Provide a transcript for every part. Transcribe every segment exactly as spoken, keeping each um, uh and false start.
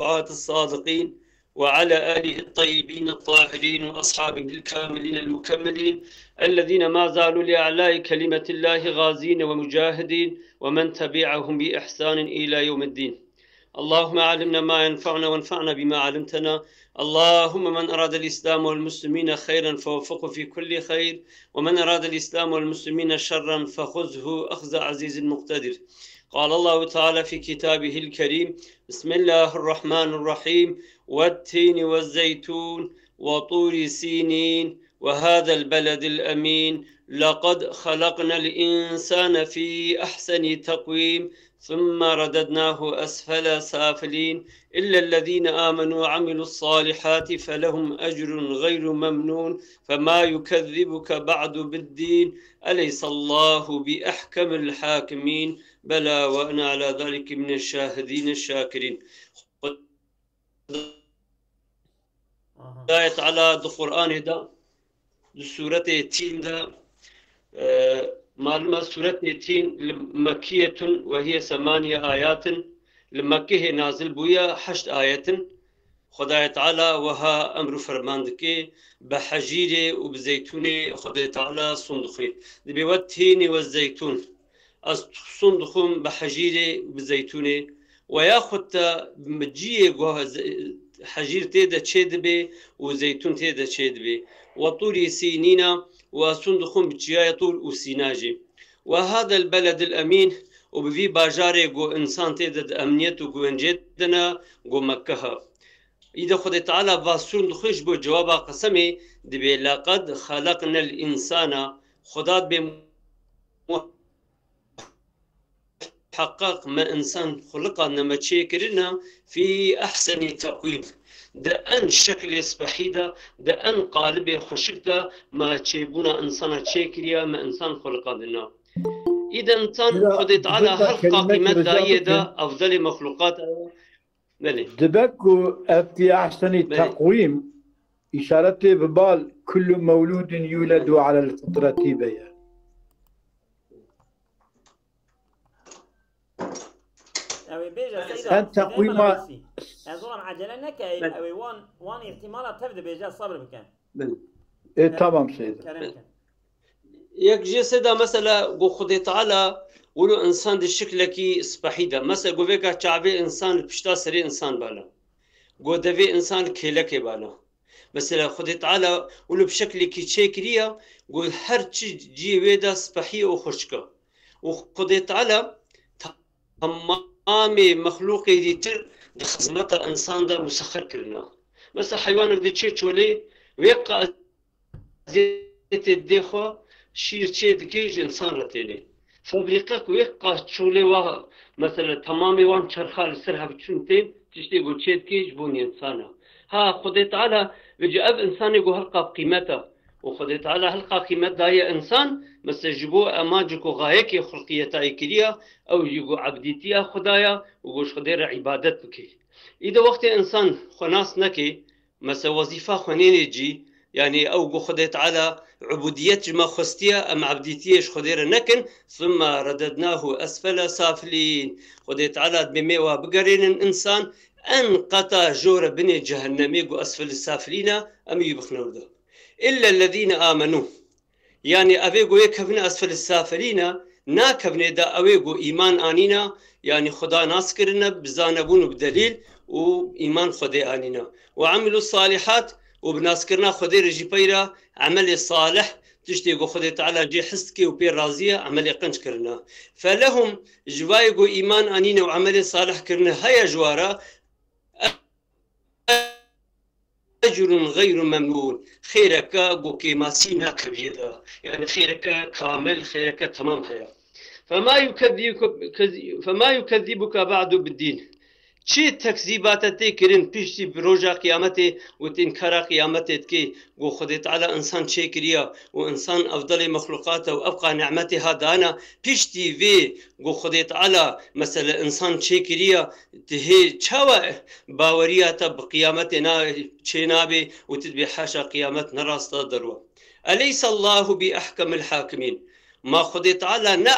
الصادقين وعلى آله الطيبين الطاهرين وأصحابه الكاملين المكملين الذين ما زالوا لإعلاء كلمة الله غازين ومجاهدين ومن تبعهم بإحسان إلى يوم الدين. اللهم علمنا ما ينفعنا وانفعنا بما علمتنا. اللهم من أراد الإسلام والمسلمين خيرا فوفقه في كل خير، ومن أراد الإسلام والمسلمين شرا فخذه أخذ عزيز مقتدر. قال الله تعالى في كتابه الكريم: بسم الله الرحمن الرحيم: والتين والزيتون وطور سينين وهذا البلد الأمين لقد خلقنا الإنسان في أحسن تقويم ثم رددناه أسفل سافلين إلا الذين آمنوا وعملوا الصالحات فلهم أجر غير ممنون فما يكذبك بعد بالدين أليس الله بأحكم الحاكمين بلى وأنا على ذلك من الشاهدين الشاكرين. Aha. Xwedayê Teala di Qur'anê de, di sûretê Tîn de, e, malum e sûretê Tîn li Mekkiyetun ve hiye semaniye ayatin, li Mekkehê nazil bûye, heşt ayet in. Xwedayê Teala wiha emr û ferman dike, bi hecîrê û bi zeytûnê Xwedayê Teala sûn dixwî. Dibê we tînî we zeytûn. Ez sûn dixwim bi hecîrê û bi zeytûnê. Weya xwe te bi ciyê ku ze-, hecîr tê de çê dibe û zeytûn tê de çê dibe. We tûrî sînîna û ez sûn dixwim bi çiyayê Tûr û Sîna jî. Ve hadel beledil emîn û bi vî bajarê ku însan tê de di emniyet û guvencê de ne, ku Mekkeha. Îde Xwedê Teala va sûn dixwe ji bo cewaba qesemê dibê: "Leqed xeleqnel însana", Xweda dibê muheqeq me însan xuliqandine, me çêkirine, fî ehsenî teqwîm. Di en şeklê spehî de, di en qalibê xweşik de me çêbûna însana çêkiriye, me însan xuliqandine. Îde însan Xwedê Teala her qa qîmet dayî de, efdelê mexluqat e. Belê. Dibe ku ev fî ehsenî Belê. teqwîm îşaretê bi bal kullu mewludin yuledu alel fitretî be ye. Ew ê bêje, Seyda, Sen Seyda teqwîma Mehmesî. Ez olam ecele neke, ew ê wan, wan îhtimala tev dibêje, sebir bike. Belê. E, tamam Seyda. Kerem ke. Yek jê sê de mesela ku Xwedê Teala wilo însan di şiklekî spehî de. Mesela ku vêka çavê însan li pişta serê însan bala. Ku devê însan li kêlekê bala. Mesela Xwedê Teala wilo bi şeklekî çêkiriye ku her çi ciyê wê de spehî û xweşik e. Û Xwedê Teala temamê mexlûqê dîtir di xizmeta însan de musexer kirine. Mesela heywanek diçe çolê wê qa eziyetê didê xwe, şîr çê dike ji însan re tênê. Febrîqek wê qa çolê wa, mesela temamê wan çerxa li ser hev çûn tên, tiştê ku çê dike ji bo însan e. Ha, Xwedê Teala vêca ev însanê ku her qa bi qîmet e. Û Xwedê Teala her qa qîmet daye însan, mesela ji bo emancê ku xayekê xulqiyeta yê kiriye, ew jî ku ebdîtiya Xwedaya û ku ji Xwedê re îbadet bike. Îde wextê însan xwe nas neke, mesela wezîfa xwe nênê cî, yanî ew ku Xwedê Teala ubudiyet ji me xwestiye, em ebdîtiyê ji Xwedê re nekin, thumma redednahu esfele safilîn. Xwedê Teala dibê me wa bigerênin însan en qeta jora binê cehennemê ku esfele safilîn e, em yî bixine wir de. Îllellezîne amenû. Yanî evê ku yê kevine esfel safilîne, nakevine da ewê ku îman anîne, yanî Xuda nas kirine bi zanebûn û bi delîl û îman Xwedê anîne. Û emîlu salîhat û bi naskirina Xwedê re jî peyra emelê salih, tiştê ku Xwedê Teala cê his dike û pê razî ye, emelê qenc kirine. Felehum, ji vayê ku îman anîne û emelê salih kirine heye ji wa re, ecrun xeyru memnûn. Xêreke ku kêmasî nakeviyê de. Yani xêreke kamil, xêreke temam heye. Fema yukezzibuke, fema yukezzibuke ba'du biddîn. Çi tekzîbate tê kirin piştî bi roja qiyametê û tê înkara qiyametê dikê ku Xwedê Teala însan çêkiriye û însan efdelê mexluqat e û ev qa nimetê ha dana, piştî vê ku Xwedê Teala mesela însan çêkiriye, Ti hê çawa baweriya te bi qiyametê na-, çê nabê û tu dibê haşa qiyamet ne rast e derwa? Eleysallahu bi ehkemil hakimîn. Ma Xwedê Teala ne,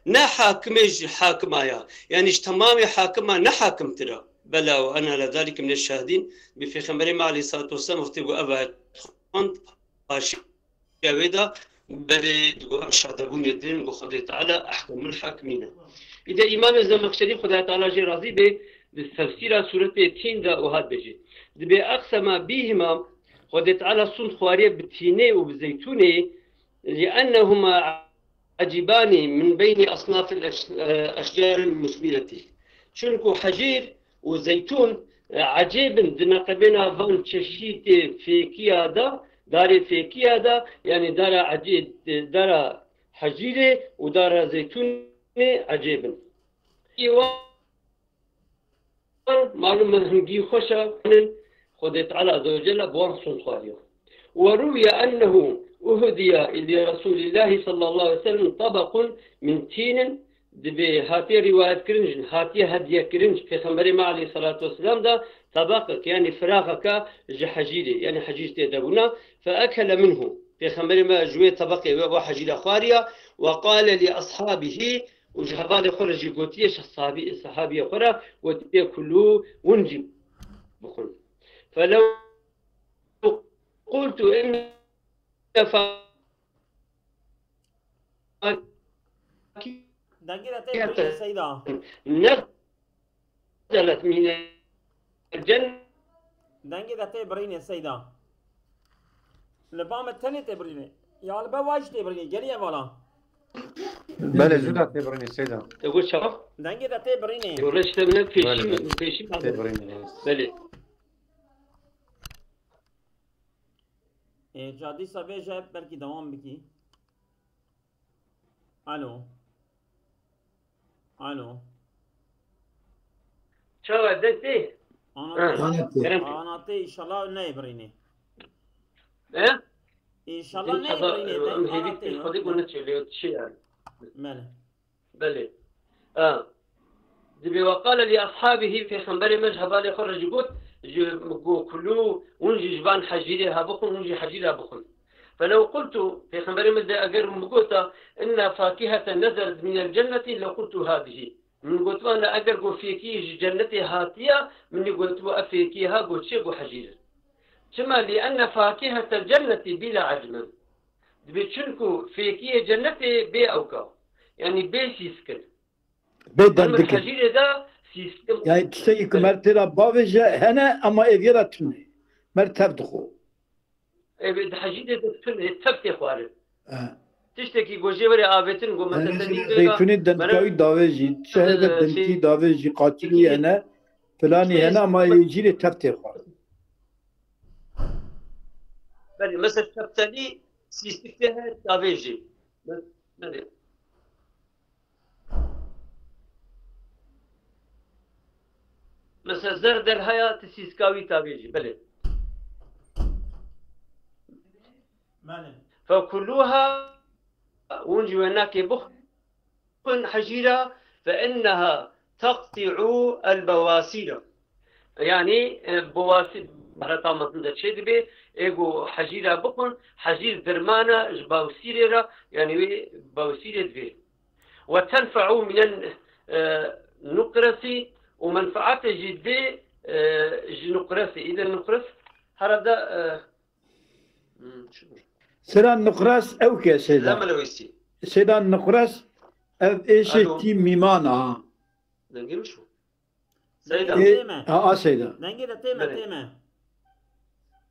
ne hakimê ji hakima ya. Yani ji temamê hakima ne hakimtir e. Bela ve ena le zalike mine şahidîn. Bi Pêxemberê me aleyhissalatu vesselam wextê ku ev ayet xwend, paşiya wê de belê digo em şadebûnê din ku Xwedê Teala ehkemul hakimîn e. Îde Îmamê Zemexşerî Xwedê Teala jê razî bê, di tefsîra sûretê Tîn de wiha dibêje. Dibê eqsema bîhima, Xwedê Teala sûnd xwariye bi tînê û bi zeytûnê, لأنهما عجيبان من بين أصناف الأش-، الأشجار المثمرة. Çunku hecîr û zeytûn, e, ecêb in di neqebêna van çeşîtê fêkiya de, darê fêkiya de, yanî dara ecê-, dara hecîrê û dara zeytûnê ecêb in. Wan malûm e hingî xweş e, Xwedê Teala Azze ve Celle bi wan sûnd xwariya. وروي أنه أهدي لرسول الله صلى الله عليه وسلم طبق من تين. Dibê hatiye rîwayet kirin, hatiye hediye kirin ji Pêxemberê me aleyhissalatu vesselam de tebeqek, yanî firaxeke ji hecîrê, yanî hecîr tê de bûna. فأكل منه. Pêxemberê me ji wê tebeqê ve, ve hecîra xwariya. وقال لأصحابه. Û ji hevalê xwe re jî gotiye, ji sahabî-, sahabiyê xwe re gotiye, "Kulû, hûn jî bixwin." فلو قلت إن فاكهة Dengê de tê birînê Seyda. نزلت من الجنة. Dengê de tê birînê Seyda. Li ba me tenê tê birînê. Ya li ba wa jî tê birînê. Gelî hevala. Belê, zû da tê birînê Seyda. Te got çawa? Dengê de tê birînê. Yo, reşte min pêşî, Belê, belê. Pêşî Tê birînê. Belê. Ê, ca dîsa bêje, belkî dewam bikî. Alo. Alo. Çawa deng tê? Ana Ha. tê. Ana tê. Kerem. Ana tê, înşallah neyê birînê. He? Înşallah neyê birînê, deng ana tê. Xwedê ku neçê lê çi yani. Belê. Belê. Ha. Dibê وقال لأصحابه, Pêxemberê me ji hevalê xwe re jî got, ji, got, "Kulû, hûn jî ji van hecîrê ha bixwin, hûn jî hecîra bixwin." فلو قلت, Pêxemberê me de eger min bigota, "إن فاكهة نزلت من الجنة لقلت هذه." Min gotibana, eger got fêkî ji cennetê hatiye, min ê gotibû ev fêkî ha got çi, got hecîr. Çima? لأن فاكهة الجنة بلا عجم. Dibê çunku fêkiyê cennetê bê ewka. Yanî bê sîskin. Bê Em derdikin. Hecîrê de sîskin. Yani tiştekî ku mer tê re bavêje hene, ama êvî re tune. Mer tev dixwe. Ê, di hecîrê de tune, tev tê xwarin. He. Tiştekî ku jê were avêtin, ku me Yani te tenî mesela vêga, zeytûnê dendikawî davêjî, şehê de e, dendikî şey, davêjî, qatilî hene, filanî hene, ama ê jî rê tev tê xwarin. Belê, mesela şeftelî sîstik tê heye, tavê jî. Belê. Mesela zerder haya, ti sîska wî tavê jî. Belê. Belê. Fekuluha, hûn jî wê nakê bixwin. Kun hecîra, فإنها تقطع البواسير. Yanî, e, bawasîr, bahreta mezin de çê dibe, ê ku hecîra bixwin, hecîr dirmana ji bawsîrê re, yanî wê bawsîrê divê. وتنفع من ال-، e, nuqresî, û menfaetê jî dê, e, ji nuqresî. Îde nuqres, herhalde, e, Hmm, çi bû? Seyda Nuqres ew ke Seyda. Seyda Melewêsî. Seyda Nuqres ev êşê Alo. Tî mîman a. Dengê min çû. Seyda. Dengê de tê me. A, a Seyda. Dengê de tê me, Belê. Tê me.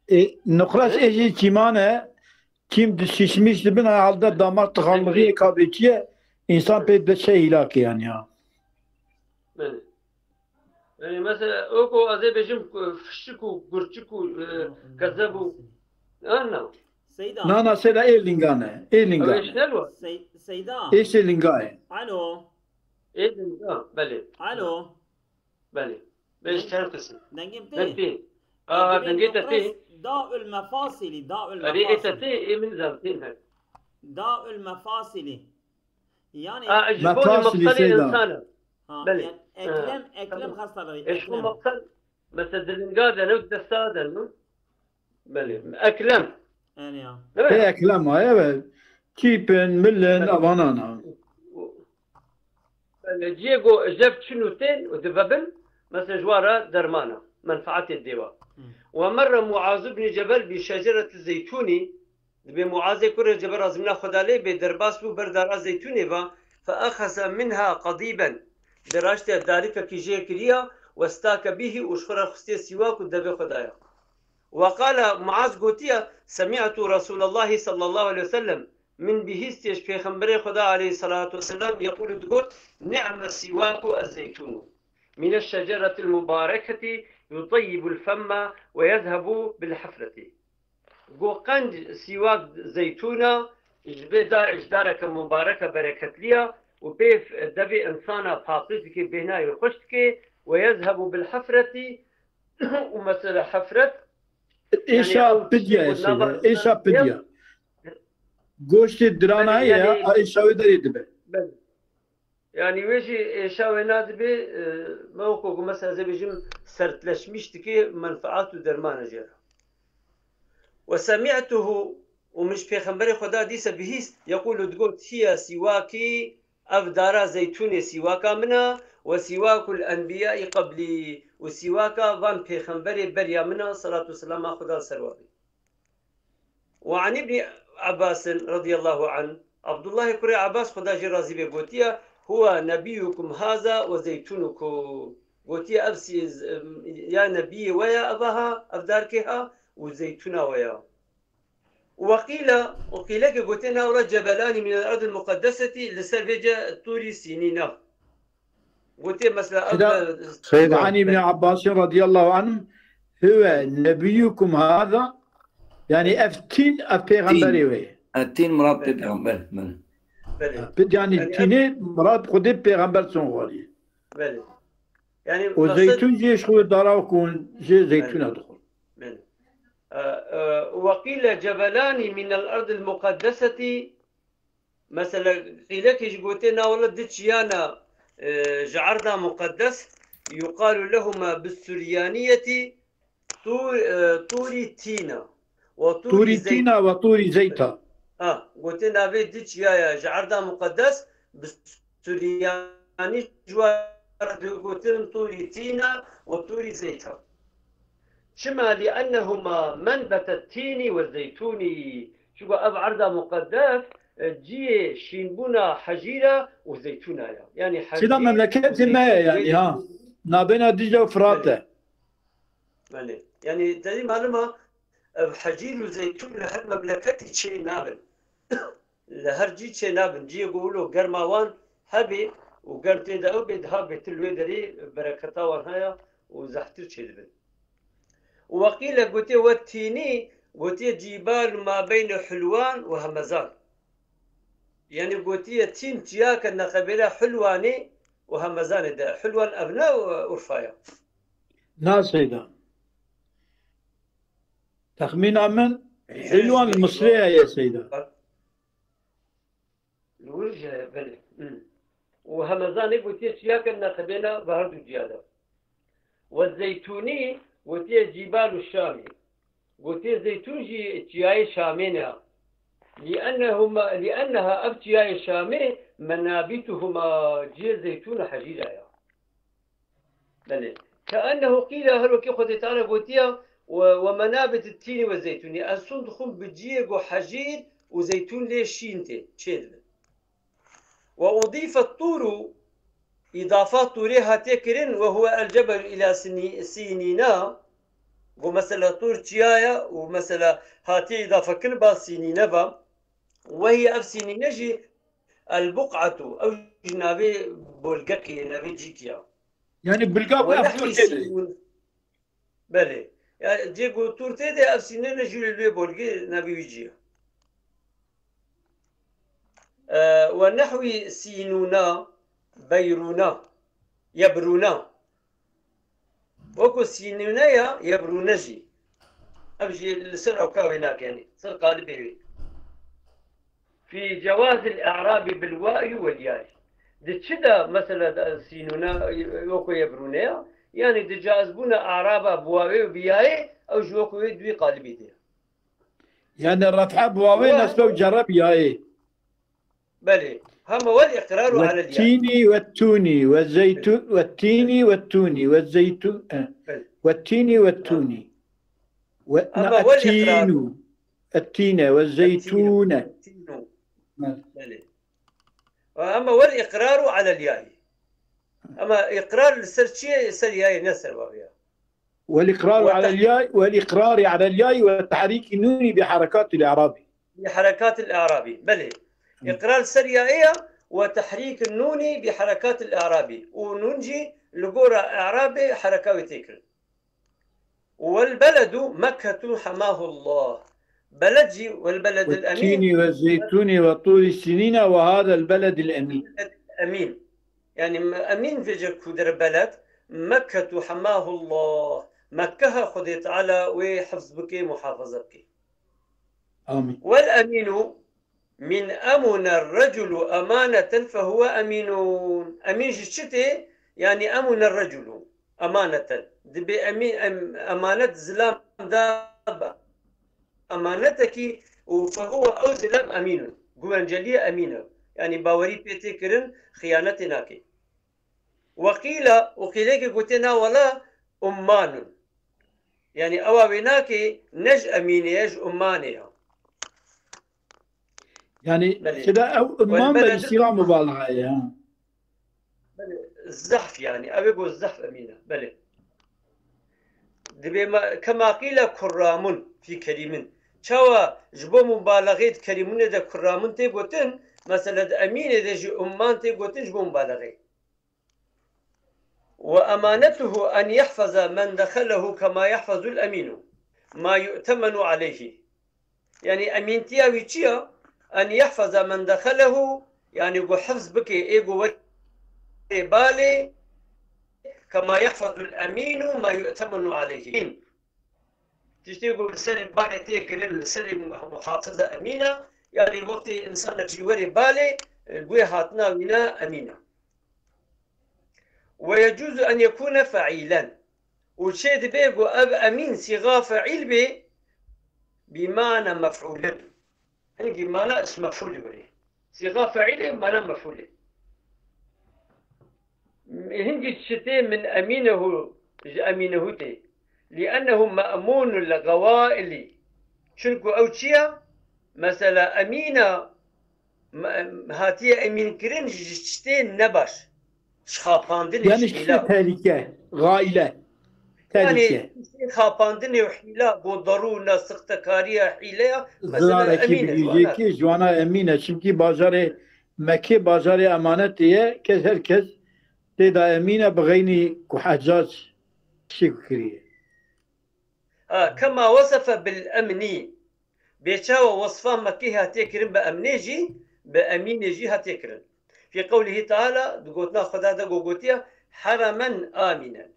E, Nuqres Belê. Êşê çîman e. Çîm di şişmiş dibin, a halde damar tıkanlığı Belê. Kabê çiye. İnsan pê de şey hilak yani ya. Belê. Yanî mesela, o ku ez ê bêjim, ku fişik û gurçik û, e, kezeb û, ha, na. Seyda. Na, na, Seyda, ê lingan e. Ê lingan e. Ew ê ji ne lo? Sey-, Seyda. Ê şê linga ye. Alo. Ê linga, belê. Alo. Belê. Bê ji ter qisim. Dengê min tê? Deng tê. Aa, dengê te tê? Daul mefasilî, daul mefasilî. Erê, ê te tê, ê min zam tê, he. Daul mefasilî. Yani Ha, ji bo Mefasilî mefselê Seyda. Insana. Ha, Belê. Yani eklem, Ha, eklem tamam. Hastalığı, E, ji bo eklem. Mefsel, mesela dilinga de ne, desta de ne? Belê. Eklem. Yani ya. Değil mi? He, eklem ha, evet. Çîpin, milin, Belê. Avanana. Belê. Diego, jev çinu ten, o de vebin. Mesela ji wan re derman e, menfaetê dê we. Ve merre Muaz ibn Cebel bi şecereti zeytûnî, dibê Muazê kurê Cebel razî mina Xweda lê bê derbas bû ber dara zeytûnê ve, fe exeze minha qadîben, dê raştiye darîfekî jê kiriya, ve stake bihî û ji xwe re xistiye sîwak û devê xwe daya. Ve qala Muaz gotiye, semi'tu Resûlallahî sallallahu aleyhi ve sellem, min bihîstiye ji Pêxemberê Xweda aleyhissalatu vesselam yeqûlu digot, ni'me sîwaku ez zeytûnu. Mine şeceretil mubareketi yuteyyibu l-femme ve yezhebu bil hefreti. Go qenc sîwak zeytûna ji vê dar, ji dareke mubareke bereketliya û pê devê insana paqiz dike, bêhna wê xweş dike, ve yezhebu bil hefreti û mesela hefret, yani, ew pidya tiştê ye ku nava seyda, êşa pidya. Goştê dirana yani, ye, yani, a êşa wê derê dibe. Belê. Yani wê jî êşa wê nadibe, e, me wekû ku mesela ez ê bêjim sertleşmiş dike menfaat û derman e jê re. Ve semi'tuhu, û min ji Pêxemberê Xweda dîse bihîst, yeqûlu digot, hiye sîwakî, ev dara zeytûnê sîwaka min e, ve sîwakul enbiyayî qeblî, û sîwaka van pêxemberê beriya min e, salatu selama Xweda li ser we be. Ve an Îbnî Ebbasin radiyallahu anh, Abdullahê kurê Abbas, Xweda jê razî be, gotiye, huwe nebiyukum haza ve zeytunukum. Gotiye, ev sî-, ya nebiyê we ya, ev ha, ev darkê ha û zeytuna we ya. Ve qîle, û qîlekê gotiye, na wela cebelanî minel erdil muqeddeseti, li ser vê ce Tûrî Sînî ne. Gotiye mesela, ev, Seyda, e, Seyda. An Îbnî Abbasîn radiyallahu anh, huwe nebiyukum haza, yani ev tîn, ev pêxemberê we ye. Ev tîn mirad pê pêxember, belê. Belê. Pê, yani, yani ev tînê mirad Xwedê pêxember son xwarî. Belê. Yani û meqsed zeytûn jê ji xwe dara ku jê zeytûna dixwin. Belê. E, e, ve qîle cebelanî minel erdil muqeddeseti, mesela, qîlekê jî gotiye, na wela du çiyana, e, ji erda muqeddes, yuqalu lehuma bis suryaniyetî Tû-, e, Tûrî Tîna. Ve Tûrî Tûrî Zeyt. Tîna ve Tûrî Zeyta. Ha, gotiye navê du çiyaya ji erda muqeddes bi suryanî ji wan re digotin Tûrî Tîna ve Tûrî Zeyta. Çima? Li ennehuma menbetet tînî ve zeytûnî. Çunku ev erda muqeddes, e, cihê şînbûna hecîra û zeytûna ya. Yani hecîr û zeytûn. Çila memleketê me ye yani, ha. Nabêna Dicle û Firat e. Belê. Belê. Yani te jî malum e, ev hecîr û zeytûn li her memleketî çê nabin. Li her cî çê nabin. Cihê ku wilo germa wan hebê û germ tê de ew bê, diha bêtir li wê derê bereketa wan heye û zehtir çêdibin. Û weqîle gotiye we tînî, gotiye cîbal ma beyne Hulwan û Hemezan. Yani gotiye tîn çiyake neqebêla Hulwanê û Hemezanê de. Hulwan ev ne Urfaya? Na Seyda. Texmîna min, Hilwan li Misrê heye Seyda. Li wir jî heye, belê. Hmm. Û Hemezanê gotiye çiyake neqibêna bi her du ciya de. Ve zeytûnî gotiye cîbal û Şamî. Gotiye zeytûn jî çiyayê Şamê ne. Li ennehuma, li enneha, ev çiyayê Şamê, menabituhuma, cihê zeytûn û hecîra ya. Belê. Keennehu qîle, her wekî Xwedê Teala gotiya, we, we menabit tînî we zeytûnî. Ez son dixwim bi ciyê ku hecîr û zeytûn lê şîn tê, çê dibin. Ve udîfe tûru, îdafa tûrê hatiye kirin, ve huwe el cebel ila Sinî-, Sînîna. Ku mesela tûr çiya ye û mesela hatiye îdafe kirin ba Sînîne ve. Ve hiye, ev Sînîne jî, el buq'atu, ew jî navê bolgekê ye, navê cîkê ye. Yani bilga ku ev tûr tê de. Belê. Yani cê ku tûr tê de, ev Sînîne jî li wê bolgê navê wî cî ye. E, ve nehwî Sînûna, Beyrûna, Yebrûna. Wekî Sînûne ya Yebrûne jî. Ev jî li ser ewka wê nake, yanî ser qalibê wê. Fî cewazil i'rabî bil wawi wel yayî. Di çi de mesela Sînûne wekî Yebrûne ya? Yanî di caizbûna i'raba bi wawê û bi yayê, ew ji wekî wê duyî qalibî de. Yani ref'a bi wawê, nesbe û cerre bi yayê. Belê. أما والإقرار على الياء. والتين والتون والزيتون، والتين والتون والزيتون، آه. بلى. والتين والتون. و-، أما والإقرار. التين، التين والزيتون. التين. بلى. بلى. أما والإقرار على الياء. أما إقرار لسر شيء، سر ياء، نسر واويا. والإقرار وت- على الياء، والإقرار على الياء وتحريك النون بحركات الإعراب. بحركات الإعراب، بلى. مم. إقرار سر ياء وتحريك النون بحركات الإعراب. ونون جي لغورا إعراب حركة وتكر. والبلد مكة حماه الله. بلد جي والبلد الأمين. والتين والزيتون وطور سينين وهذا البلد الأمين. الأمين. يعني م-، أمين فيجا كودر بلد، مكة حماه الله. مكة خدي تعالى وحفظ بك، محافظة بك. آمين. والأمين من أمن الرجل أمانة فهو أمين. أمين جي چتي؟ يعني أمن الرجل أمانة. دبي أمين، أم-، أمانة زلام دابا. أمانتك و فهو أو زلام أمين. گوانجلية أمينة. يعني باوري پێ تێ کردن، خیانەتێ ناکێ. وقيل، وقيلێکی گوتێ نا وەڵا، أمان. يعني ئەوا وێ ناکێ، نەژ ئەمینێ، ژ ئومانێ. يعني بلى. كده أو أمان والبلد بصيغة مبالغة، يعني. بلى. زحف، يعني، أبي قول زحف أمينة، بلى. دبي ما، كما قيل كرام في كريم. چاوا جبو مبالغة كريمون ده كرامون تي قوتن، مثلا ده أمينة ده جي أمان تي قوتن جبو مبالغة. وأمانته أن يحفظ من دخله كما يحفظ الأمين ما يؤتمن عليه. يعني أمينتيا وي چيا؟ أن يحفظ من دخله، يعني قو حفظ بكي، إي قو وري بالي، كما يحفظ الأمين ما يؤتمن عليه. Tiştê ku li serê balê tê kirin, li serê muhafiza emîn e, yanî wextê însanek jî werê balê, e, guhê hatina wî ne emîn e. Ve yecuzu en yekûne feîlen. Û çê dibe ku ev emîn sîxa feîl bê, bi mana mef'ûlin. Hingî mana ism mef'ûlê were. Sîxa feîlê mana mef'ûlê. Hingî çi tê min emînehu, ji emînehu tê. Lîennehu me'mûnul xewailî. Çunku ew çi ye? Mesela emîna, me-, hatiye emînkirin ji çi tê nebaş. Ji xapandinê, yani ji işte hîla. Tehlike, gaile. Tehlike. Yani işte xapandinê û hîla, godarûna, sixtekariya, hîleya, mesela Zirarekî emîn e, bi jwana. Yekê ji wana emîn e. Çimkî bajarê Mekê bajarê emanetê ye, kes, her kes tê de emîn e, bi xeynî ku Heccac şik kiriye. Ha, kema wesefe bil emnî. Bê çawa wesfa Mekê hatiye kirin bi emnê jî, bi emînê jî hatiye kirin. Fî qewlihî teala, di gotina Xweda de ku gotiye, heremen amînen.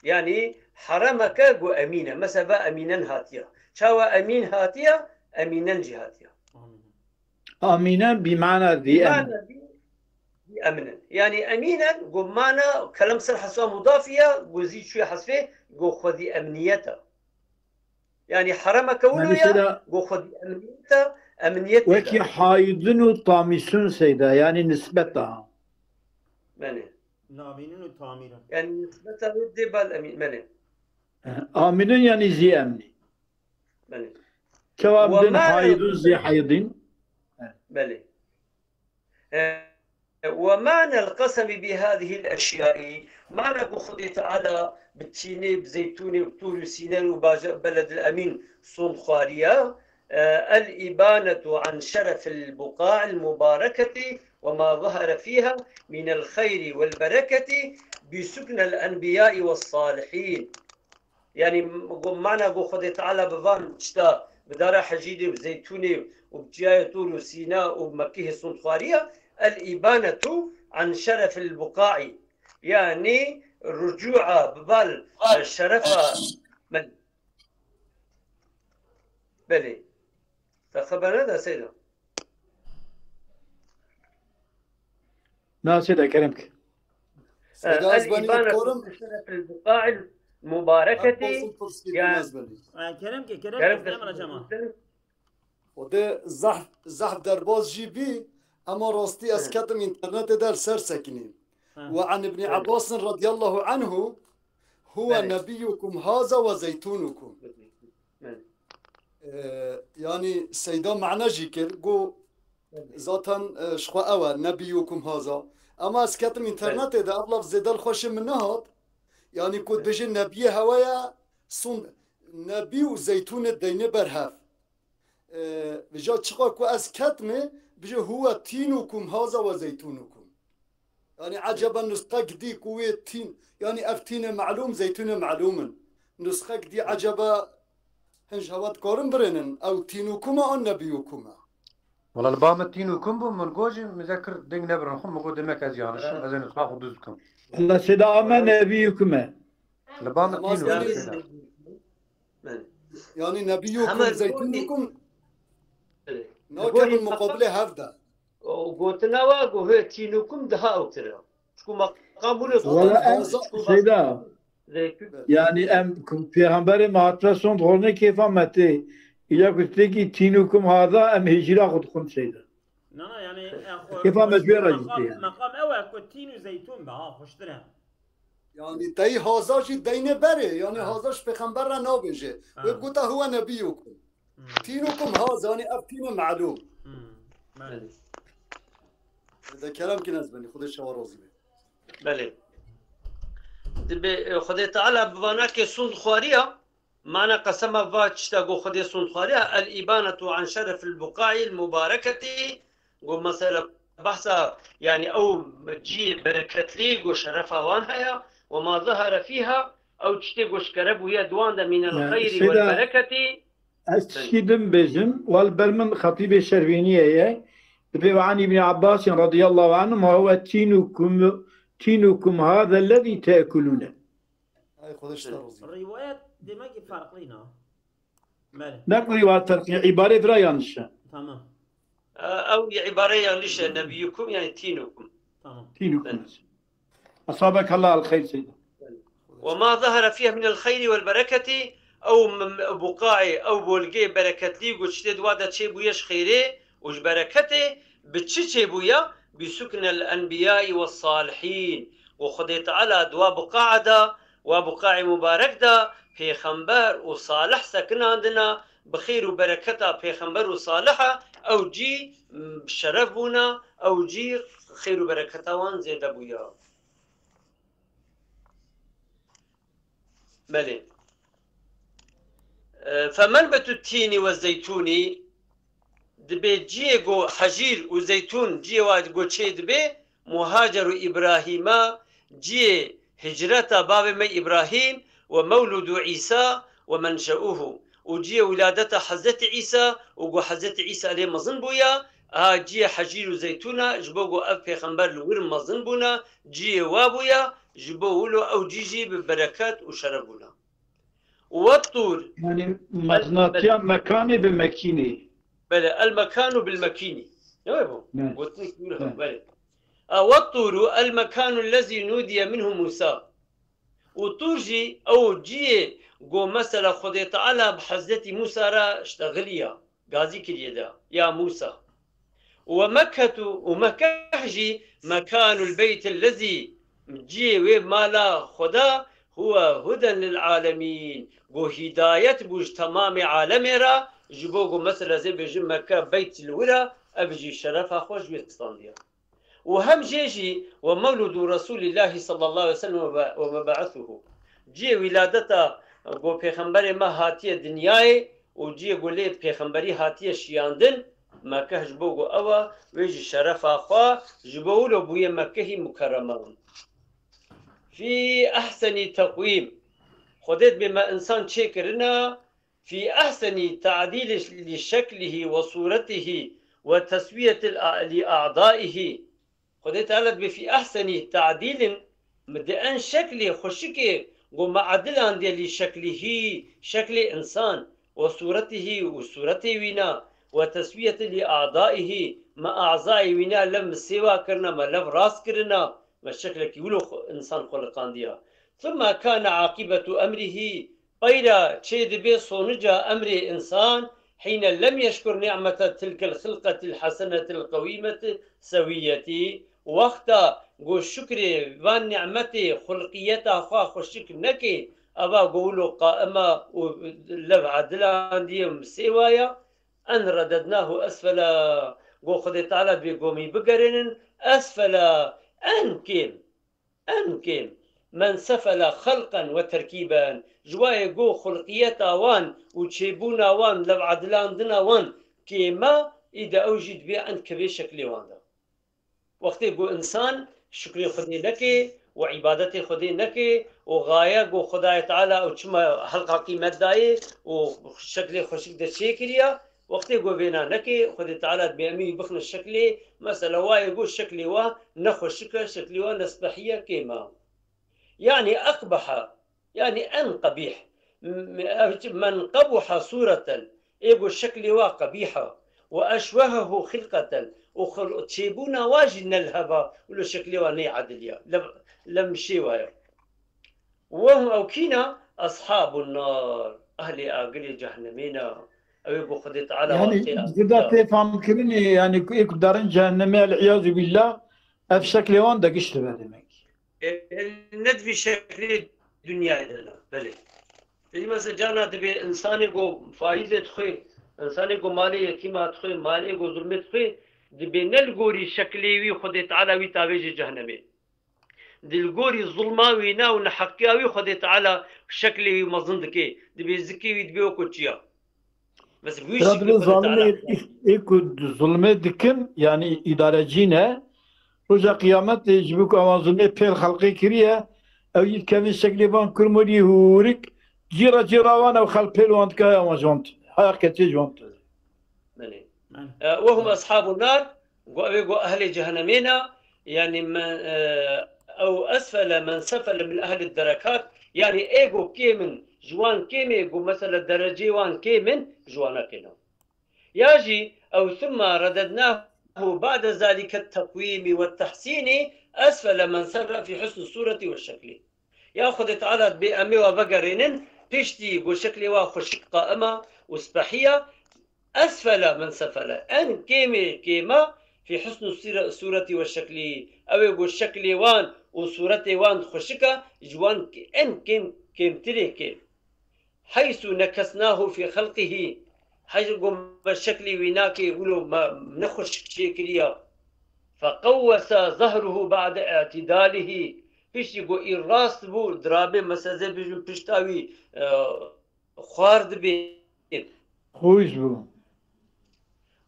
Yanî heremeke ku emîn e. Mesela ve emînen hatiye. Çawa emîn hatiye, emînen jî hatiye. Amînen bi mana zî emn. Bi mana zî, zî emnin. Yanî emînen ku mana kelem ser hesba mudafî ye, ku zî çûye hesfê, ku xwedî emniyet e. Yanî heremeke wilo ye, ku xwedî emniyet e, emniyetê de. Wekî haydin û tamîsun seyda, yanî nisbeta. Belê. Namînin û tamîrin. Yanî nisbeta wê dê bal emîn, belê. Amînin yanî zî emnî. Belê. Kewab din haydun zî haydin. Belê. E, ومعنى القسم بهذه الأشياء، mana ku Xwedê Teala bi tînê, bi zeytûnê, bi tûr û sînen û baje-, beledil emîn sond xwariye, e, الإبانة عن شرف البقاع المباركة وما ظهر فيها من الخير والبركة بسكن الأنبياء والصالحين. Yanî, m-, go-, mana ku Xwedê Teala bi van tişta, bi dara hecîdê, bi zeytûnê û bi çiyayê Tûr û Sîna û bi Mekîhê sond xwariye, الإبانة عن شرف البقاع. Yanî, rucûa bi bal, e, şerefa min. Belê. Te xeber neda seyda. Na seyda kerem ke. Seyda, ez benî الإبانة korim. عن شرف البقاع المباركة. Her pozum pirsî yani, bilmez belî. Ha, kerem ke, kerem ke, kerem ke, kerem ke. O de zahf, zahf derbaz jî bî, Ema rastî ez ketim înternetê de li ser sekinî. Ve an Îbnî Ebbasin radiyallahu anhu, huve nebiyukum haza ve zeytunukum. Ee, yani Seyda mana jî kir, got, zaten, e, ji xwe ew e, nebiyukum haza. Ema ez ketim înternetê de, ev lafz zêde li xweşê min nehat. Yani ku dibêje nebiyê hewe ye, sun nebî û zeytûnê deyne ber hev. E, vêca çiqa ku ez ketime, bije huve tînukum haza ve zeytûnukum. Yani eceba nusxek dî ku wê tîn, yani ev tînê melûm, zeytûnê melûm in. Nusxek dî eceba hin ji hewa dikarin birênin, ew tînukum e an nebiyukum e? Wala li ba min tînukum bû, min got jî, min ze kir deng nebirin xwe, min got demek ez yanlişim, ez ê nusxa xwe duz bikim. Wala sêda ame nebiyukum e. Li ba min tînukum e. Yani nebiyukum, zeytûnukum nakevin muqabilê hev de. Gotina wa ku hê tînukum daha ewtir e. Çku maqam wilo. Wala em sêda. Yani em ku pêxemberê me hatire sond xorne kêfa me tê. Îca ku têkî tînukum haza em hêjîra xwe dixwin sêda. Na, na, yani, e, xwe, kêfa me ji wê re jî tê yani. Meqam ew e ku tîn û zeytûn be, ha, xweştir e. Yani tey haza jî deyne berê, yani haza ji pêxember re nabêje. Wê bigota huve nebiyukum. Tînukum haza, yani ev tîne melûm. Belê. De kerem kin ez benî, Xwedê şewa razî be. Belê. Dibe, e, Xwedê Teala bi vana ke sund xwariya, mana qesema va tişta go Xwedê sund xwariya, el îbanetu an şerefil buqaîl mubareketî, go mesela behsa, yani ew cî bereketlî, go şerefa wan heya, ve ma zehara fîha, ew tiştê go şikere bûye di wan de mînel xeyrî wel bereketî. Ez tişkî din bêjim, wal ber min xetîbê şervêniyê ye. Dibê ve an Îbnî Abbasîn radiyallahu anhuma huve tînukum, tînukum hâzellezî teekulûne. Ay, Xwedê ji te razî be. Rîwayet demek ki farklî ne. Belê. Ne ku rîwayet farklî, îbarê vira yanlış e. Tamam. E, ew îbare yanlış e, nebiyukum yani tînukum. Tamam. Tînukum. Belê. Asabek Allah el xeyr seyda. Ve ma zehara fiha min el xeyri vel bereketi, ew m-, m-, buqaê, ew bolgê bereketlî ku tiştê di wa de çêbûye ji xêrê û ji bereketê, bi çi çêbûye? Bi suknel enbiyayî ve salihîn. Û Xwedê Teala di wa buqaa de, wa buqaê mubarek de pêxember û salih sekinandina, bi xêr û bereketa pêxember û saliha ew cî, m, şeref bûna, ew cî xêr û bereketa wan zêde bûya. Belê. E, femenbetu tînî ve zeytûnî, dibê ciyê ku hecîr û zeytûn ciyê wa ku çê dibê, muhaceru Îbrahîma, ciyê hicreta bavê me Îbrahîm, ve mewludu Îsa, ve menşeuhu, û ciyê wiladeta Hezretî Îsa, û ku Hezretî Îsa lê mezin bûya, a ciyê hecîr û zeytûna, ji bo ku ev pêxember li wir mezin bûna, ciyê wa bûya, ji bo wilo ew cî jî bi bereket û şeref bûna. Ve tûr. Yani meznatiya mekanê bi mekînê. Belê, el mekanu bil mekînî. Ne wê bû? Ne. Gotinek wilo, ne. Belê. A, ve tûru el mekanu lezî nudiye minhu Musa. Û Tûr jî ew ciyê go mesela Xwedê Teala bi Hezretî Musa re ştexiliya, gazî kiriye de, ya Musa. Û we Mekketu, û Mekkeh jî mekanul beytil lezî, ciyê wê mala Xweda, huwe huden lil alemîn, go hîdayet bû ji temamê alemê re, ji bo go mesela zê bêjin Mekke beyt li wir e, ev jî şerefa xwe ji wê standiye. Û hem jê jî we mewludu Resûlîllahî sallallahu aleyhi ve sellem ve, ve mebe'esuhu. Ciyê wîladeta go pêxemberê me hatiye dinyayê û ciyê go lê pêxemberî hatiye şiyandin, Mekkeh ji bo go ew e, wê jî şerefa xwe ji bo wilo bûye Mekkehî mukerrema. Fî ehsenî teqwîm. Xwedê dibê me însan çêkirine, fî ehsenî ta'dîl li şeklihî ve sûretihî ve teswiyet li a'daihî. Xwedê Teala dibê fî ehsenî ta'dîlin, mi di en şeklê xweşikê go me edilandiye lî şeklihî, şeklê însan, ve sûretihî û sûretê wîna, ve teswiyet lî a'daihî, me azayê wîna lev mi sêwa kirina, me lev rast kirina, me şeklekî wilo xwe, însan xuliqandiya. Thumma kana aqibetu emrihî, peyra çê dibe sonuca emrê însan, حين لم يشكر نعمة تلك الخلقة الحسنة القويمة سوية، wexta ku şukrê van nîmetê xulqiyeta xwe xweşik nekê, eva ku wilo qaima û lev edilandiye û misêwa ya, en redednahu esfela, ku Xwedê Teala dibê ku em î bigerênin esfela, en kêm, en kêm, men sefela xelqen ve terkîben, ji wayê ku xulqiyeta wan û çêbûna wan, lev edilandina wan kêma, î de ew jî dibê en kevê şeklê wan de. Wextê ku insan şukrê Xwedê neke û îbadetê Xwedê neke û gaye ku Xwedayê Teala ew çima helqa qîmet dayê û şeklê xweşik de çêkiriye, wextê ku vêna neke, Xwedê Teala dibê em î bixine şeklê, mesela, wayê ku şeklê wa ne xweşik e, şeklê wa ne spehî ye, kêm e. Yanî eqbeha, yanî en qebîh. M-, men qebuha sûreten, ê ku şeklê wa qebîh e, we eşwehehu xilqeten, û xil-, çêbûna wa jî ne li hev e, wilo şeklê wa neyadiliya, lem, lemşê wa ye. Wehum ew kîna eshabun nar, ehlê agirê cehnemê ne. Ew ê ku Xwedê Teala Yanî, wextê ji da tê famkirinê, yanî, ku ê ku darin cehennemê, el-îyazu billah, ev şeklê wan de giş dibe demek. E, e, ne di vî şeklê dinyayê de ne. Belê. Peki mesela cana dibê insanê ku faîzê dixwê, insanê ku malê yetîma dixwê, malê ku zulmê dixwê, dibê ne li gorî şeklê wî Xwedê Teala wî tavêjê cehnemê. Di li gorî zulma wî ne û neheqiya wî Xwedê Teala şeklê wî mezin dike. Dibê zikê wî dibê wekû çiya. Mesela wî Tira şeklê dibê Xwedê zalimê Teala. Ê ku zulmê dikin, yanî îdarecî ne, roja qiyametê ji bo ku ewan zulmê pêl xelqê kiriye, ew yî dikevin şeklê van kurmurî hûrik, cîra cîra wan ew xelq pêl wan dike, ewan ji wan tune. Haya keçê ji wan tune. Belê. Belê. E, wehum eshabun nar, got, ew ê got ehlê cehennemê ne, yanî men, e, ew esfele men sefele min ehlid derekat, yanî ê got kêm in, ji wan kêm ê got mesela derecê wan kêm in, ji wan ne kêm in. Ya jî ew thumma redednahu ba'de zalike teqwîmî ve tehsînî esfele men sefele fî husnî sûretî ve şeklî. Ya Xwedê Teala dibê em ê wa vegerênin, piştî ku şeklê wa xweşik qaima û spehiya, esfela min sefele, en kêmê kêma, fî husn û sîre-, sûretî ve şeklî, ew ê ku şeklê wan û sûretê wan xweşik e, ji wan en kêm, kêmtirê kêm. Heysu nekesnahu fî xelqihî, heysu ku me şeklê wî nakê, wilo me nexweşik çêkiriya. Feqewwesa zehruhu ba'de i'tidalihî. Piştî ku î rast bû, dirabê, mesela, ez ê bêjim pişta wî, e, xwar dibê. Xweş bû.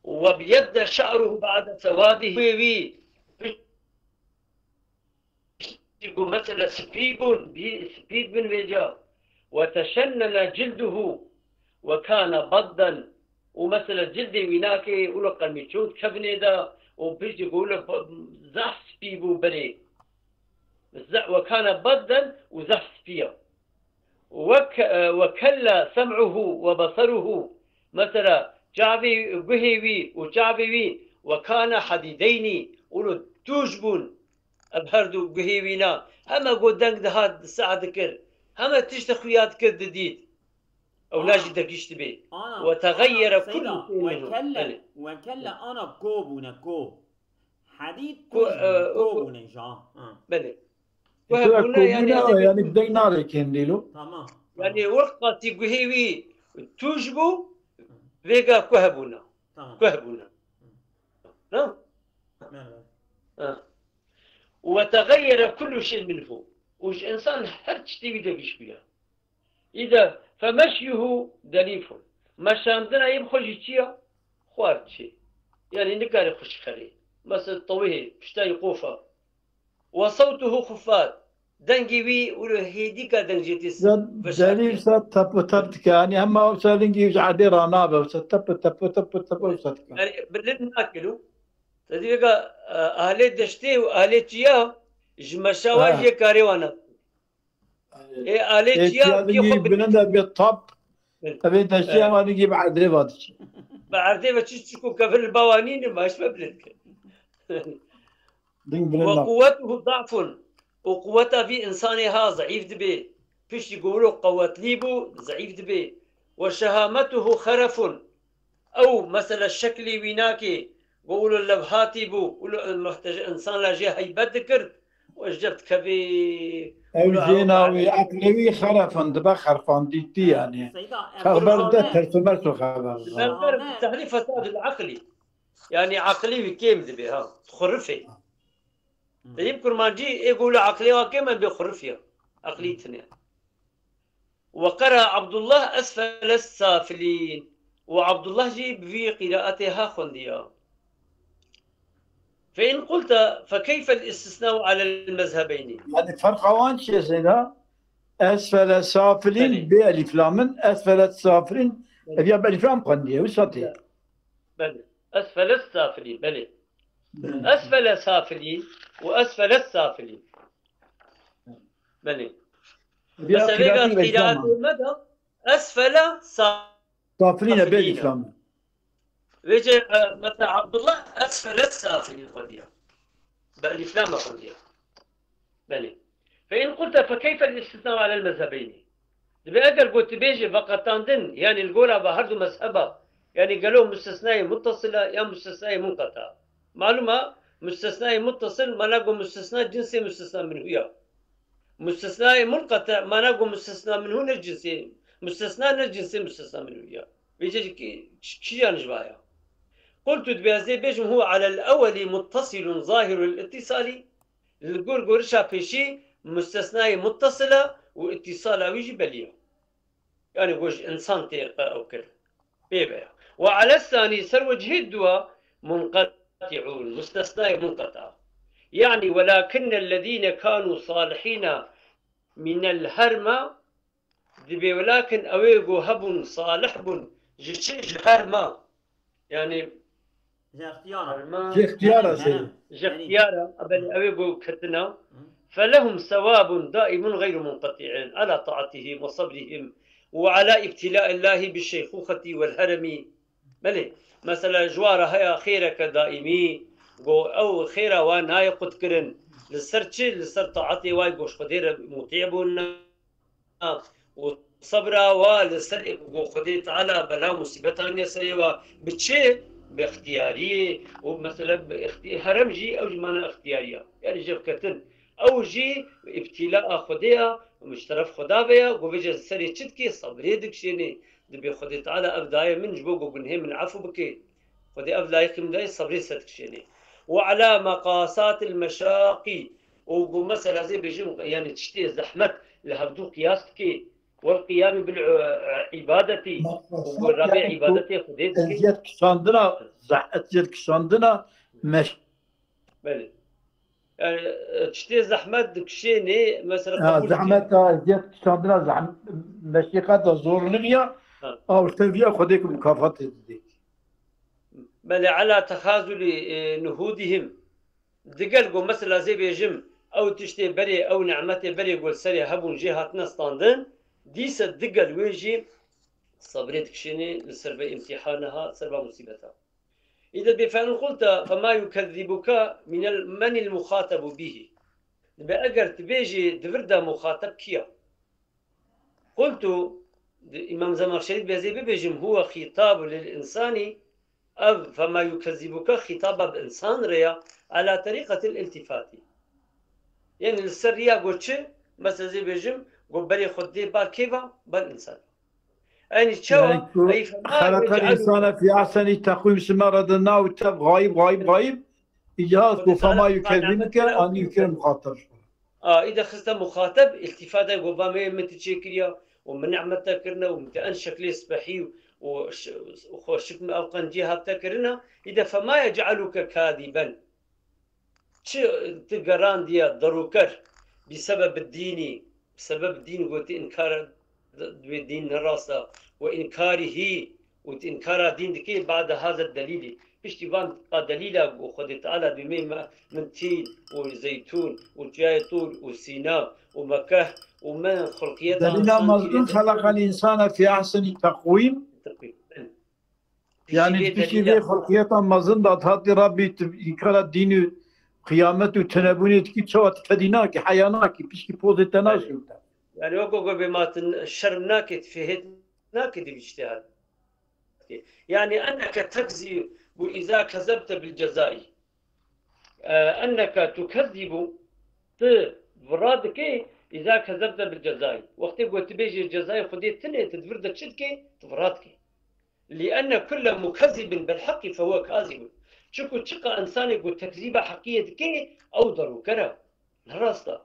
Webyedde şe'ruhu ba'de sewadihî. Wê wî piştî ku mesela spî bûn, bî-, spî dibin vêca. Weteşennene cilduhu wekane badden. Û mesela cildê wî nakê, wilo qemîçût kevinê de, û piştî ku wilo zehf spî bû berê. Ze-, wekane badden û zehf spî ya. Wek-, e, wekelle sem'uhu ve beseruhu. Mesela çavê, guhê wî û çavê wî wekane hedîdeynî, wilo tûj bûn. Ev her du guhê wî na. Heme ku deng dihat seh dikir. Heme tiştê xuya dikir didît. Ew na jî degiştibê. Ana, Ve tegayyere ana, kullu Seyda, şeyin minhu. Wekelle, Belê. Wekelle ana ko bûne, ko. Hadîd Ku, tûj e, bûne, ko ku, bûne ja. Ha. Belê. Ku Ku hebûne, yani, kobûne, yani, yani, deng nare kendilo. Tamam. Yani, wek qasî guhê wî tûj bû, vêga ku hebûne. Tamam. Ku hebûne. Na? Evet. Ha. Ve tegayyere kullu şeyin minhu. Û ji insan her tiştê wî de giş bûye. Îde femeşyuhu delîfun. Meşandina yê bi xwe jî çi ya? Xwar çi. Yani nikare xweşik xerê. Mesela tewihê, piştayî qofa. Ve sewtuhu xufat. Dengê wî wilo hêdîka deng jê tê. Ya veşartiye. Delîf sa tep û tep dike. Yani hema wisa dengê wî ji erdê ranabe. Wisa tep û tep û tep û tep wisa dike. Yani bilind nakilo. Tedî vêga, e, ahlê deştê û ahlê çiya ji meşa wa jê karê wana. Ê, alê Ê, çiya çiya kê dingî xwe bilind e, bê tap. Belê. Evê deştê Belê. Ema dingî bi erdê va diçe. Bi erdê ve çi çiko kevir li bawa nîne, baş me bilind kir. Ding bilind Ve nab. Quwwetuhu da'fun. Û quwweta vî insanê ha zeîf dibe. Piştî ku wilo qewetlî bû, zeîf dibe. Ve şehametuhu xerefun. Ew mesela şeklê wî nakê, go wilo levhatî bû, wilo muhtej-, insan la jê heybet dikir, û ji cem dikevî, Ew wilo jê ew navê bahrê. Eqlê wî xerefan dibe xerfandîtî yani. Seyda, Xeber de Erdoğan'e- tersimer so xeber. Berber bi tehlî fesadil eqlî. Yani aqilî wî kêm dibe ha. Xurifê. Deyim kurmancî ê gula aqlê wa kêm em bê xurifî ya. Aqlî tine. Ve qera Abdullah esfele safilîn. Û Abdullah jî bi vî qîraetê ha xwendiya. Fe in qulte fe keyfe l-istisnau alel mezhebeyni. Yani ferqa wan çi ye Seyda? Esfele safilîn Belê. bê elîflamin, esfele safilîn Belê. ev ya bi elîflam xwendiye, wisa tê. Belê. Esfele safilîn, belê. Esfele safilîn û esfele safilîn. Belê. Ev ya Mesela vêga qîraetî bi elîflam. qîraetê me de esfele sa- Safilîn e bê safilîn e. Elîflam. Vêce, e, mesela Abdullah esfele safilîn xwediya. Bi elîflam xwediya. Belê. Fe in qulte fe keyfe l-istisnau alel mezhebeyni. Dibe eger got tu bêjî veqetandin, yani li gora ve her du mezheba, yani gelo mustisnayê muttasila ya mustisnayê munqeta. Malum a, mustisnayê muttasil mana go mustisna cinsê mustisna minhu ya. Mustisnayê munqeta mana go mustisna minhu ne cinsê, mustisna ne cinsê mustisna minhu ya. Vêce ki, ki, ki yan ji vaya. Qultu dibe ez ê bêjim huwa alel ewweli muttasilun zahirul ittisali. Li gor gorişa pêşî mustisnayê muttasila û ittisala wî jî belî ye. Yani go ji insan tê ew kir. Pê ve ya. Ve alel sanî ser wecihê dua munqeti'un, mustisnayê munqeta. Yani welakinnellezîne kanu salihîna minel herma, dibê welakin ew ê go hebûn salih bûn ji çi? Ji herma. Yani Ji extiyara. herma. Ji extiyara Yani, seyir. yani, Ji extiyara, belê ew ê go ketina. Felehum sewabun daimun gayru munqeti'in ala taatihim ve sabrihim ve ala ibtilaillahi bi şeyxuxeti vel heremi. Belê, mesela ji wa re heye xêreke daîmî, go ew xêra wa nayê qutkirin. Li ser çi? Li ser taetê wa, go ji Xwedê re mutî bûn û sebra wa li ser go Xwedê Teala bela musîbetan ya serê wa. Bi çi? Bi ixtiyariyê û mesela bi ixti-, herem jî ew jî mana ixtiyariya. Yani jevketin. Ew jî îbtîla a Xwedê ya, ji teref Xweda ve ya, go vêce serê çi dikê? Sebrê dikişênê. Dibê Xwedê Teala ev daye min ji bo ku gunhê min efû bike. Xwedê ev layîqî min daye, sebrê ser dikişênê. Û ala meqasatil meşaqî. Û ku mesela zê bêjim, yani tiştê zehmet li hevdû qiyas dike. Wel qiyamî bil, e, îbadetî. Û ku rabê îbadetê Xwedê dike. Eziyet kişandina, zeh-, eziyet kişandina meş- Belê. Yani, e, tiştê zehmet dikişênê, mesela Ha, qebûl dike. Zehmet ha, eziyet kişandina zehmet, meşîqeta zorluk ya, Ha. ew teviya Xwedê ku mukafat didê. Belê, ala texazulî, e, nuhudihim. Digel ku mesela zê bêjim, ew tiştê berê, ew nimetê berê ku li serê hebûn jê hatine standin, dîse digel wê jî sebrê dikişênê li ser vê îmtîhana ha, ser va musîbeta. Îde bê fe in qulte fema yukezzibuke minel, menil muxatebu bihî. Dibe eger tu bêjî di vir de muxateb kî ya? Qultu, di-, Îmam Zemaxşerî dibê ez ê bibêjim, huwe xîtabu lil insanî, ev fema yukezzibuke xîtaba bi insan re ya, ala terîqetil iltifatî. Yani li ser riya go çi? Mesela ez ê bêjim, go berê xwe dê bar kê va? Bar insan. Yani çawa? Yani ku Ey fema xelaqel yec'alu insane fî ahsenî teqwîm sima re de nav tev gayib, gayib, gayib. Îca ku Xwedê fema Teala yukezzibuke nimetê anî yuke muxatab. A, îde xiste muxateb, îltifat e, go va me, min tu çêkiriya û min nimet te kirine û min tu en şeklê spehî û ş-, û xweşik min ew qencî hat te kirine. Îde fema yec'aluke kadiben. Çi tu gerandiye derûker, bi sebeb dînî, bi sebeb dîn go tu înkar, wê dîn ne rast e, we înkarî hî û tu înkara dîn dikê, ba'de haza delîlî. Piştî van a delîla ku Xwedê Teala dibê me, min tîn û zeytûn û çiyayê Tûr û Sîna û Mekeh û min xulqiyeta Delîla mezin xelaqel insane fî ahsenî teqwîm. Yani piştî vê xulqiyeta mezin de hatî Rabbî tu înkara dîn û qiyamet û tenebûnê dikî, çawa tu fedî nakî, heya nakî, piştî pozê te naşewite. Yani wek ku bê ma tu şerm nakî, tu fihêt nakî di vî tiştê hal. Yani enneke tekzibu iza kezebte bil cezai. E, enneke tukezzibu, tu vira dikê, iza kezebte bil cezai. Wextê ku tu bêjê cezayê Xwedê tune, tu di vir de çi dikê? Tu vira dikê. Li enne kulle mukezzibin bil haqqi fehuve kazibun. Çiku çiqa insanê ku tekzîba heqiyê dikê, ew derûker e. Ne rast e.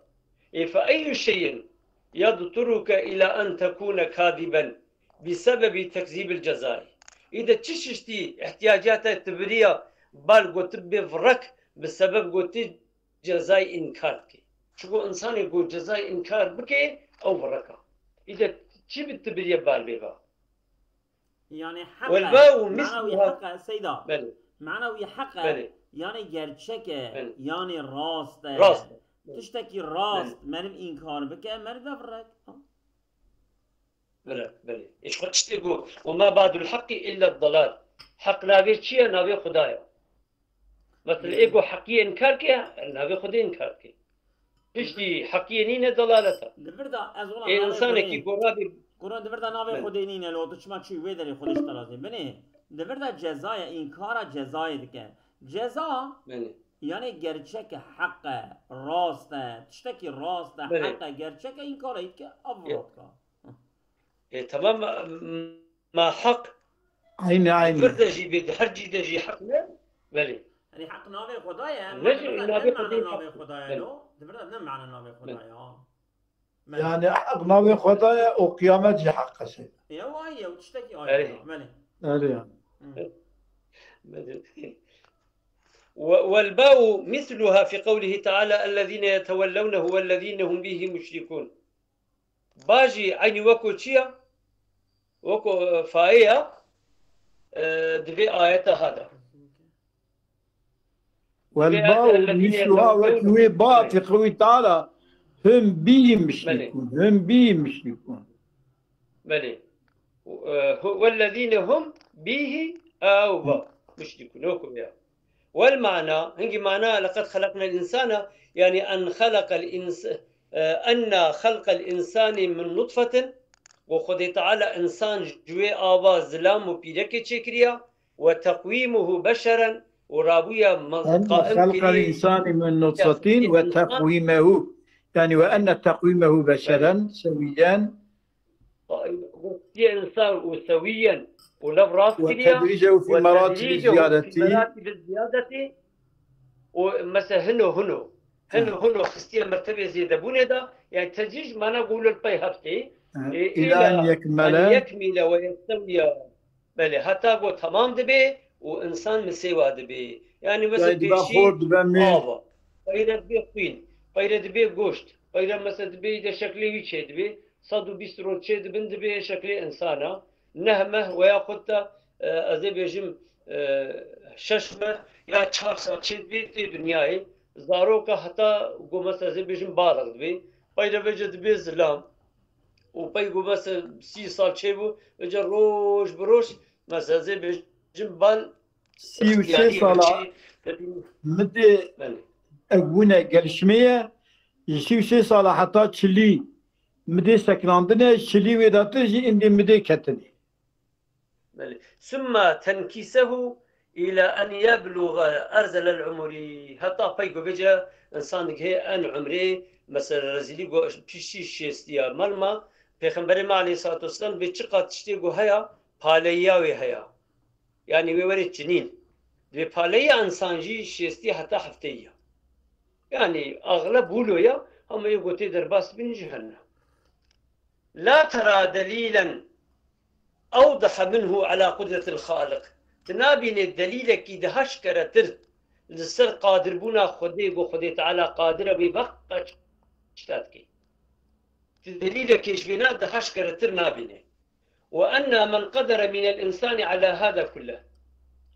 Ê fe eyyu şeyin yedturuke ila en tekune kadiben bi sebebi tekzîbil cezayî. Îde çi şiştî ihtiyacata te biriya bal ku tu bê virek bi sebeb ku tu cezayê înkar dikê. Çiku insanê ku cezayê înkar bikê, ew virek e. Îde çi bi tu biriye bal bê va? Yani heq e. Mana wî heq e, Seyda. Belê. Mana wî heq e. Belê. Yani gerçek e. Belê. Yani rast e. Rast e. Tiştekî rast, belê, meriv înkar bike, meriv ve virek. Belê, belê. Îşte tiştê ku, "Ve ma ba'dul haqqi illa dalal." Heq navê çi ye? Navê Xuda ye. Mesela, ê ku heqiyê înkar ke, navê Xwedê înkar ke. Piştî heqiyê nîne, dalalet e. Li vir de ez wela Ê navê insanekî Xwedê, ku rabî Kur'an di vir de navê Belê. Xwedê nîne, lo tu çima çûyî wê derê Xwedê ji te razî. Binê, di vir de cezaya, înkara cezayê dike. Ceza, Belê. Yani gerçek e, heq e, rast e, tiştekî rast e, Belê. Heq e, gerçek e, înkara yî dike, ev Ye- rast e. E, tamam, ma, ma haq. Eynî, eynî. Kur de jî bê, di her cî de jî haq ne? Belê. Yani haq navê Xwedayê, ne, ne, navê Xwedayê, belê. Navê Xwedayê, belê. Lo? Di vir de ne mana navê Xwedayê, ha. Belê. Yani haq navê Xwedayê û qiyamet jî haq e şey. Ya, wa ye, û tiştekî aye, belê. Belê. Belê yani. Hı. Belê. Ve, vel ba'u misluha fi qawlihi teala, ellezîne yetewellewnehu wellezîne hum bihi muşrikûn. Ba jî eynî weko çi ya? Weko, e, faê ya, e, di vê ayeta ha de. Wel ba'u misluha, wek wê ba fi qewlî teala, hum bihî muşrikûn, hum bihî muşrikûn. Belê. E, hu-, wellezîne hum bihî, ew ba, muşrikûn. Weko ya. Wal mana, hingî mana, "Leqed xeleqnel însane", yani en xeleqel îns-, e, enna xelqel însani min nutfetin, ku Xwedê Teala însan ji wê ava zilam û pîrekê çêkiriya, "we teqwîmuhu beşeren", û rabûya me-, Enna qaim xelqel kirî însani min nutfetin we teqwîmehu. Yani we enne teqwîmehu beşeren, sewiyen, Xistiye însan û sewiyen û lev rast kiriya. Ve tedrîcehu fî meratîbi ziyadetî. Meratîbi ziyadetî. Û mesela hino, hino. Hino, hino xistiye mertebê zêdebûnê de. Yani tedrîc mana gulul pey heftê. Îla en yekmile. Yekmile ve yestewiya. Belê, heta ku temam dibe û însan misêwa dibe. Yani mesela pêşî ava. Peyre dibe xwîn. Peyre dibe goşt. Peyre mesela dibe de şeklê wî çê dibe. Sed û bîst roj çê dibin, dibê şeklê însana. Neh meh veya xwedî, e, ez ê bêjim, e, şeş meh ya çar sal çê dibê tê dinyayê. Zaroka heta ku mesela ez ê bêjim baliq dibê. Pey de vêce dibê zilam. Û pey ku mesela sî sal çê bû, vêce roj bi roj, mesela ez ê bêjim bal Sî û sê sala midê ev wine gelişmeye, ji sî û sê sala heta çilî midê sekinandine, çilî wê de tir jî îndî midê ketinê. Belê. Summa tenkîsehu îla en yebluga erzelel umurî. Heta pey ku bêce însan digihê en umrê, mesela rezîlî ku piştî şêstiya. Malma Pêxemberê me aleyhissalatu vesselam bê çiqat tiştê ku heya, paleyiya wê heya. Yani wê were çinîn. Divê paleya însan jî şêstî heta hefteyî ya. Yani axleb wilo ya, hema yê gotê derbas bin jî hene. La tera delîlen ewdehe minhu ala qudretil Xaliq. Tu nabînê delîlekî daha şikeretir li ser qadirbûna Xwedê, ku Xwedê Teala qadir e wê veqa çi dikê. Tu delîlekê ji vêna daha şikeretir nabînê. Ve enna men qedere minel insani ala hada kulleh.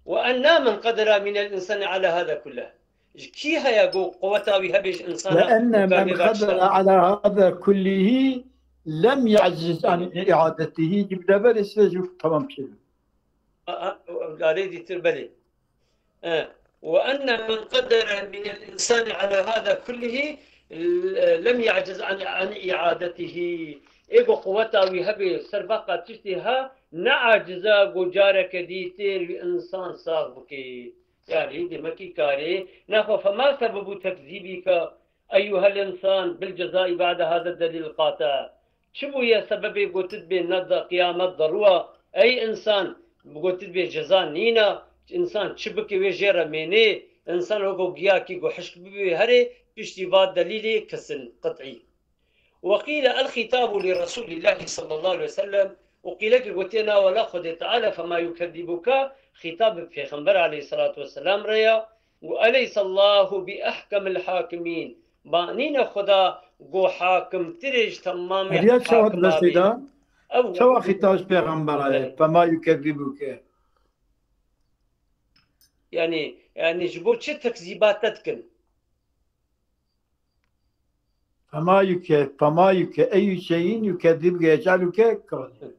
Ve enna men qedere minel insani ala hada kulleh. Ji kî heye ku quweta wî hebe ji însana? Ve enne men qedere ala hada kullihî lem ya'ciz an i'adetihî. Ji bi deverê size jû tamam çêbû. A, a, garê dîtir belê. E, ve enne men qedere minel insani ala hada kullihî, e, lem ya'ciz an, an i'adetihî. Ê ku quweta wî hebe ser beqa tiştê ha, ne aciza ku careke dî têr wî insan sax bike. Yanî demekî karê, naxwe fema sebebu tekzîbîka eyyuhel insan bil cezai ba'de hada delîl qati. Çi bûye sebebê gotit bê ne de qiyamet derû a? Ey insan, gotit bê ceza nîna, insan çi bike wê jê re mênê, insan weko giyakî ku hişk bibê herê, piştî va delîlê kesin, qit'î. وقيل الخطاب لرسول الله صلى الله عليه وسلم، û qîlekî gotiye na wela Xwedê Teala, فما يكذبك، xîtab bi Pêxember aleyhissalatu vesselam re ya, û أليس الله بأحكم الحاكمين، ba nîne Xuda ku hakimtir e ji temamê Heriya çawa hakima dibestê bê? Da? Ew Çawa xîtab ji Pêxember re ye? Evet. Fema yukezzibuke. Yani, yani ji bo çi tekzîbat te dikin? Fema yuke, fema yuke, eyu şeyin yukezzibuke, yec'aluke kale. Hı.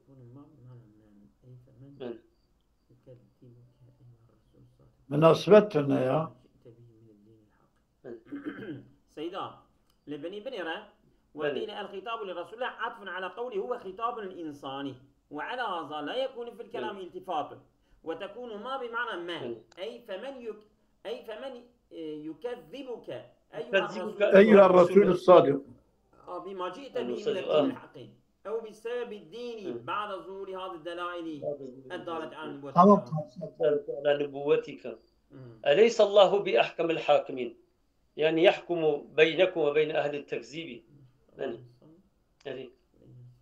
Münasebet tune ya. سيدا، لبني بنيرة، وقيل الخطاب لرسول الله عطف على قوله هو خطاب إنساني، وعلى هذا لا يكون في الكلام التفات، وتكون ما بمعنى ما، أي فمن يك-، أي فمن، آه، يكذبك أيها الرسول، أيها الرسول الصادق، آه، بما جئت به من الدين الحق، أو بسبب الدين بعد ظهور هذه الدلائل الدالة على نبوتك. Tamam. على نبوتك. أليس الله بأحكم الحاكمين؟ يعني يحكم بينكم وبين أهل التكذيب. يعني، يعني.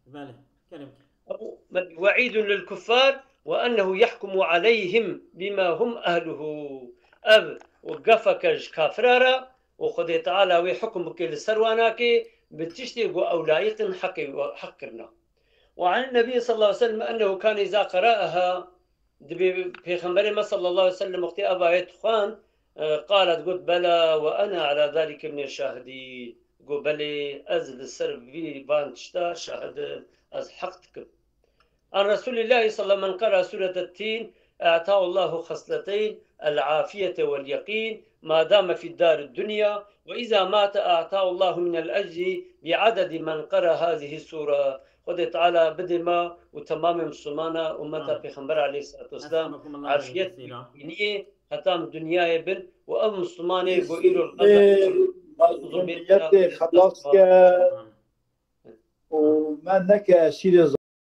بلى، كلمة. أو وعيد للكفار وأنه يحكم عليهم بما هم أهله. Ev û gefeke ji kafira re û Xwedê Teala wê hukm bike li ser wan nake, bi tiştê ku ew layiq in heqê we, heq kirina. وعن النبي صلى الله عليه وسلم أنه كان إذا قرأها، dibê Pêxemberê me sallallahu aleyhi ve sellem wextê ev ayet xwend, e, qalet, got, "Bela ve ena ala zalike mine şahidîn." Got, "Belê, ez li ser vî van tişta şahid im, ez heq dikim." An Resulîllahî sallallahu aleyhi ve sellem, men qera sûrete Tîn, a'tahu Allahu xesleteyn, el-afiyete vel-yeqîn, ma dame fî dari dunya, ve izâ mate a'tahu Allahu minel ecri bi adedi men qera hazihi sûre. Xwedê Teala bidê me û temamê Mislimana ummeta Pêxember aleyhissalatu vesselam afiyet, kêfîniyê heta em dinyayê bin û ev Mislimanê ku îro li Gaza mazlûmiyetê xelas ke û me neke esîrê